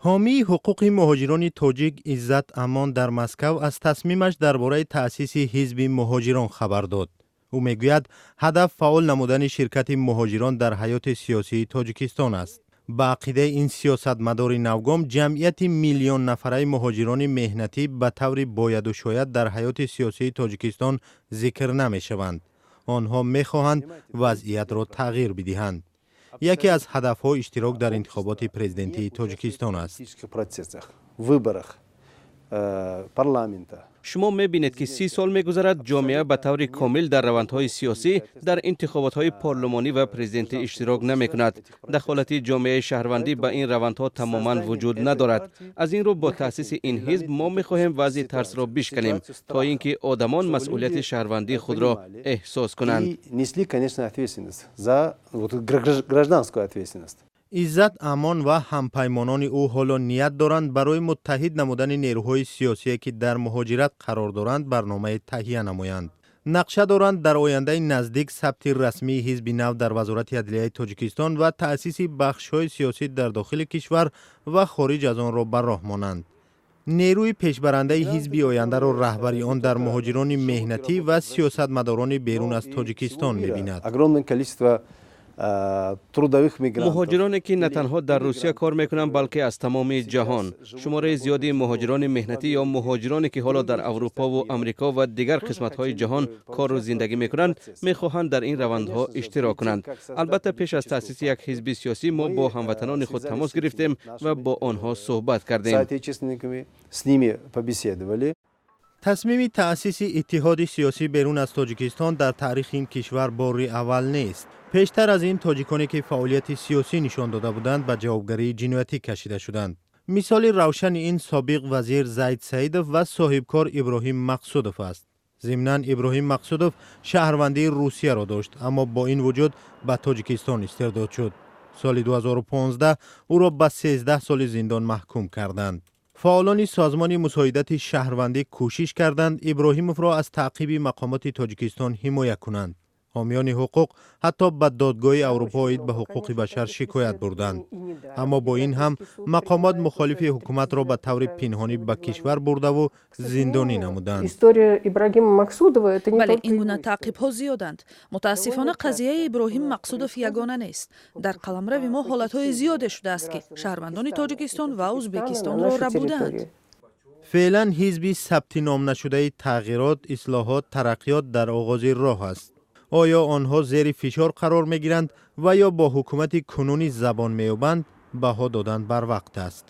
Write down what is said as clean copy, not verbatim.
Ҳомии ҳуқуқи муҳоҷирони тоҷик Иззат Амон дар Москав аз тасмимаш дар бораи таъсиси ҳизби муҳоҷирон хабар дод. Ӯ мегӯяд, ҳадаф фаъол намудани ширкати муҳоҷирон дар ҳаёти сиёсии Тоҷикистон аст. Ба ақидаи ин сиёсатмадори навгом, ҷамъияти миллионнафараи муҳоҷирони меҳнатӣ ба таври бояду шояд дар ҳаёти сиёсии Тоҷикистон зикр намешаванд. Онҳо мехоҳанд вазъиятро тағйир бидиҳанд. Яке аз ҳадафҳо иштирок дар интихоботи президентии Тоҷикистон аст. Выборах парламента. Шумо мебинед, ки 30 сол мегузарад, ҷомеа ба таври комил дар равандҳои сиёсӣ, дар интихоботҳои парлумонӣ ва президентӣ иштирок намекунад. Дахолати ҷомеаи шаҳрвандӣ ба ин равандҳо тамоман вуҷуд надорад. Аз ин рӯ бо таъсиси ин ҳизб мо мехоҳем вазъи тарсро бишканем, то ин ки одамон масъулияти шаҳрвандии худро эҳсос кунанд. Несли, конечно, ответственность за гражданскую ответственность. Иззат Амон ва ҳампаймонони ӯ ҳоло ният доранд барои муттаҳид намудани нерӯҳои сиёсие, ки дар муҳоҷират қарор доранд, барномае таҳия намоянд. Нақша доранд дар ояндаи наздик сабти расмии ҳизби нав дар Вазорати адлияи Тоҷикистон ва таъсиси бахшҳои сиёсӣ дар дохили кишвар ва хориҷ аз онро ба роҳ монанд. Нерӯи пешбарандаи ҳизби ояндаро раҳбари он дар муҳоҷирони меҳнатӣ ва сиёсатмадорони берун аз Тоҷикистон мебинад. Огромное количество трудовых мигрантов. Муҳоҷироне, ки на танҳо дар Русия кор мекунанд, балки аз тамоми ҷаҳон. Шумораи зиёди муҳоҷирони меҳнатӣ ё муҳоҷироне, ки ҳоло дар Аврупову Амрико ва дигар қисматҳои ҷаҳон кору зиндагӣ мекунанд, мехоҳанд дар ин равандҳо иштирок кунанд. Албатта, пеш аз таъсиси як ҳизби сиёсӣ мо бо ҳамватанони худ тамос гирифтем ва бо онҳо суҳбат кардем. Соотечественниками, с ними побеседовали. Тасмими таъсиси иттиҳоди сиёсӣ берун аз Тоҷикистон дар таърихи ин кишвар бори аввал нест. Пештар аз ин тоҷиконе, ки фаъолияти сиёсӣ нишон дода буданд, ба ҷавобгарии ҷиноятӣ кашида шуданд. Мисоли равшани ин собиқ вазир Зайд Саидов ва соҳибкор Иброҳим Мақсудов аст. Зимнан, Иброҳим Мақсудов шаҳрвандии Русияро дошт, аммо бо ин вуҷуд ба Тоҷикистон истирдод шуд. Соли 2015 ӯро ба 13 соли зиндон маҳкум карданд. Фаъолони Созмони мусоидати шаҳрвандӣ кӯшиш карданд Иброҳимовро аз таъқиби мақомоти Тоҷикистон ҳимоя кунанд. Ҳомиёни ҳуқуқ ҳатто ба Додгоҳи Аврупо оид ба ҳуқуқи башар шикоят бурданд, аммо бо ин ҳам мақомот мухолифи ҳукуматро ба таври пинҳонӣ ба кишвар бурдаву зиндонӣ намуданд. Бале, ин гуна таъқибҳо зиёданд. Мутаассифона, қазияи Иброҳим Мақсудов ягона нест. Дар қаламрави мо ҳолатҳои зиёде шудааст, ки шаҳрвандони Тоҷикистон ва Узбекистонро рабудаанд. Феълан ҳизби сабтиномнашудаи «Тағйирот, ислоҳот, тараққиёт» дар оғози роҳ аст. Оё онҳо зери фишор қарор мегиранд ва ё бо ҳукумати кунунӣ забон меёбанд, баҳо додан барвақт аст.